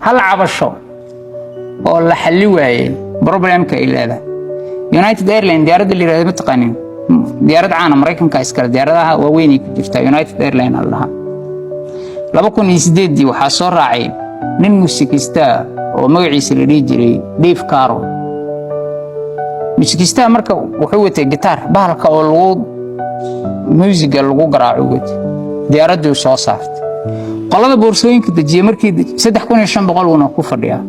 Hal cabasho oo la xalli waayey problemka ay leedahay United Airline, diyaaradda la yirahdo, ma taqaanin? Diyaarad caana Maraykanka iskale, diyaaradaha waaweynay ku jirtaa, United Airline la dhahaa. 2008-dii waxaa soo raacay nin muusikista oo magaciisa la dhihi jiray Dave Caro. Muusikistaha marka wuxuu watay gitaar, bahalka oo lagu muusiga lagu garaaco watay. Diyaaraddii soo saartay, qolada boorsooyinka dejiyey markii 3500 uuna ku fadhiyaa.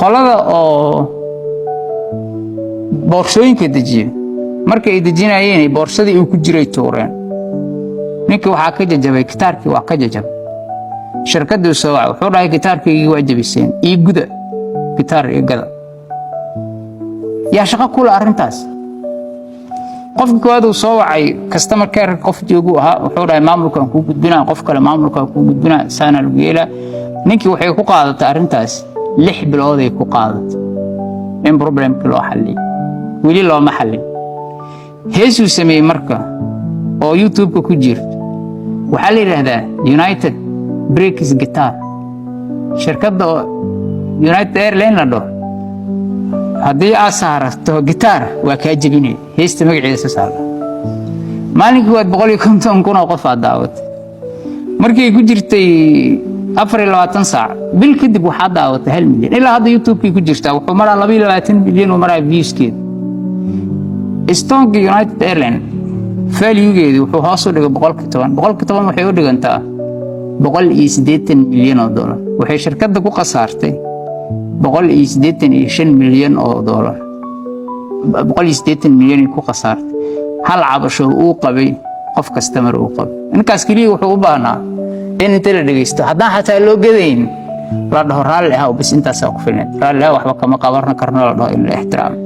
Qolada oo boorsooyinka dejiye marka ay dejinayeen, boorsadii uu ku jiray tuureen. Ninkii waxaa ka jajabay gitaarkii, waa ka jajabay. Shirkaddii soo wacay, wuxuu dhahay: "Gitaarkaygii waa jabiseen, ii guda, gitaar ii gada." Yaa shaqo kula arrintaas? Qofka koowaad uu soo wacay customer care qof joogu ahaa. Wuxuu dhahay: "Maamulkan kuu gudbinaa, qof kale maamulkan kuu gudbinaa, saana lagu yeelaa." Ninkii waxay ku qaadatay arrintaas 6 bilood ay ku qaadatay in problemkii loo xalliyo. Weli looma xallin. Heesuu sameeyey marka oo YouTube-ka ku jirto, waxaa la yidhaahdaa "United Breaks Guitar". Shirkadda oo United Airline la dhaho haddii aad saarato gitaar, waa kaa jebinaya. Heesta magaceeda saas la. Maalinkii waad 150,000 oo qof aad daawatay. Markii ku jirtay 24 saac, bil kadib, waxaa daawatay 1 milyan. Ilaa hadda YouTube-kii ku jirtaa, wuxuu maraa 22 milyan uu maraa viewskeeda. Stockga United Airline valuegeedu wuxuu hoos u dhigay 10%. 10% waxay u dhigantaa 180 milyan oo dollar. Waxay shirkadda ku khasaartay 185 milyan oo dollar, 180 milyan ay ku khasaartay hal cabasho uu qabay qof customer uu qabay. Ninkaas keliya wuxuu u baahnaa in inta la dhegeysto, haddaan xataa loo gadayn, la dhaho: "Raalli ahaw." Bas, intaasaa ku filneed. "Raalli ahaw, waxba kama qaban karno," la dhaho, in la ixtiraamo.